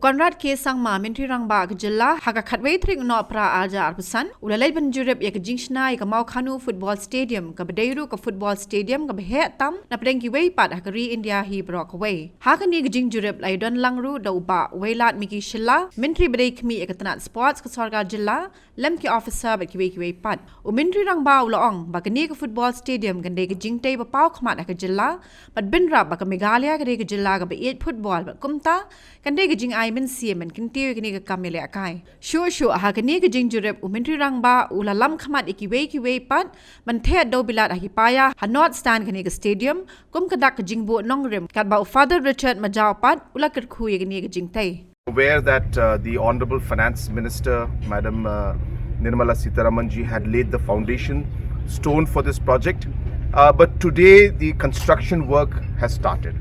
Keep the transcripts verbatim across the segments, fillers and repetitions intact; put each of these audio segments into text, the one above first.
Conrad K Sangma, Myntri Rangbah ka jylla, ha ka khatwei tarik u Nohprah arhajar arphew san, u la leit ban jurip ïa ka jingshna ïa ka Mawkhanu Football Stadium, kaba dei ruh ka football stadium kaba heh tam na pdeng kiwei pat ha ka ri India hi baroh kawei. Ha kane ka jingjurip la ïadon lang ruh da u Bah Wailadmiki Shylla, Myntri ba dei khmih ïa ka tnat sports ka sorkar jylla, lem ki officer bad kiwei kiwei pat. U Myntri Rangbah u la ong ba kane ka football stadium kan dei ka jingtei ba paw khmat ha ka jylla, bad bynrap ba ka Meghalaya ka dei ka jylla kaba ïeit football, bad kumta kan dei ka jingai mynsiem ban kyntiew ïa kane ka kam ïalehkai. Shuh shuh ha kane ka jingjurip, u Myntri Rangbah u la lam khmat ïa kiwei kiwei pat ban theh dewbilat ha ki paia ha North Stand kane ka stadium, kum ka dak ka jingbuh nongrim, katba u Father Richard Majaw pat u la kyrkhu ïa kane ka jingtei. Aware that uh, the Honorable Finance Minister, Madam uh, Nirmala Sitharaman ji, had laid the foundation stone for this project. Uh, but today, the construction work has started.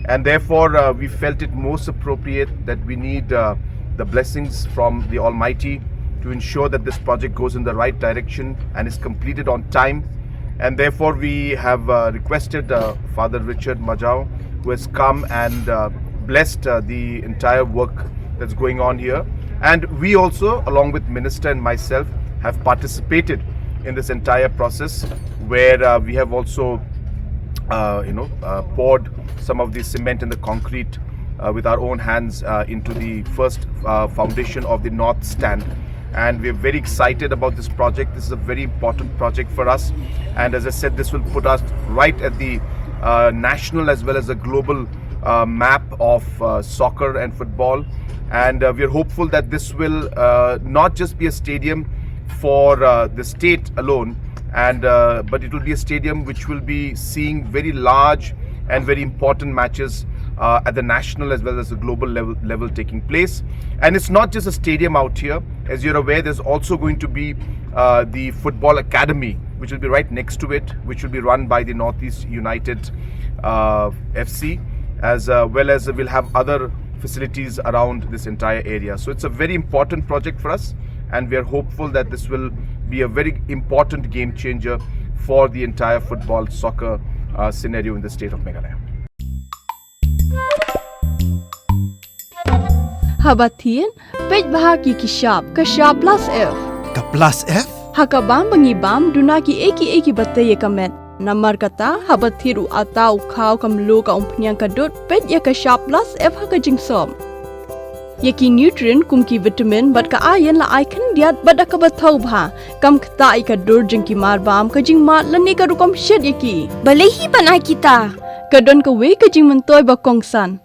And therefore, uh, we felt it most appropriate that we need uh, the blessings from the Almighty to ensure that this project goes in the right direction and is completed on time. And therefore, we have uh, requested uh, Father Richard Majao, who has come and uh, blessed uh, the entire work that's going on here. And we also, along with Minister and myself, have participated in this entire process, where uh, we have also, uh, you know, uh, poured some of the cement and the concrete uh, with our own hands uh, into the first uh, foundation of the North Stand. And we're very excited about this project. This is a very important project for us. And as I said, this will put us right at the uh, national as well as a global uh, map of uh, soccer and football. And uh, we're hopeful that this will uh, not just be a stadium for uh, the state alone, and uh, but it will be a stadium which will be seeing very large and very important matches uh, at the national as well as the global level, level taking place. And it's not just a stadium out here. As you're aware, there's also going to be uh, the football academy, which will be right next to it, which will be run by the Northeast United uh, F C, as uh, well as we'll have other facilities around this entire area. So it's a very important project for us, and we are hopeful that this will be a very important game changer for the entire football soccer uh, scenario in the state of Meghalaya. Haba thied, peit bha ki ki shap, ka shap plus F. Ka plus F? Ha ka bam ba ngi bam, duna ki ei ki ei kiba tei ïa ka met. Namar kata, haba thied u ata, u khaw, ka mluh, ka umphniang, ka dud, peit ïa ka shap plus F ha ka jingsop. Ïa ki nutrient kum ki vitamin bad ka iron la ai khyndiat bad da kaba thaw bha. Kam ktah ïa ka dur jong ki mar bam, ka jingmad lane ka rukom shet ïa ki. Balei hi ban ai kita? Ka don kawei ka jingmyntoi ba kongsan.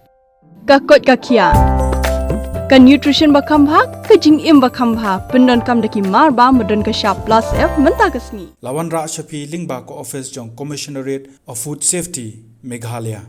Ka koit ka khiah. Ka nutrition ba kham bha, ka jingim ba kham bha. Pyndonkam da ki mar bam ba don ka shap plus F mynta ka sngi. La wanrah sha phi lyngba ka office jong Commissionerate of Food Safety, Meghalaya.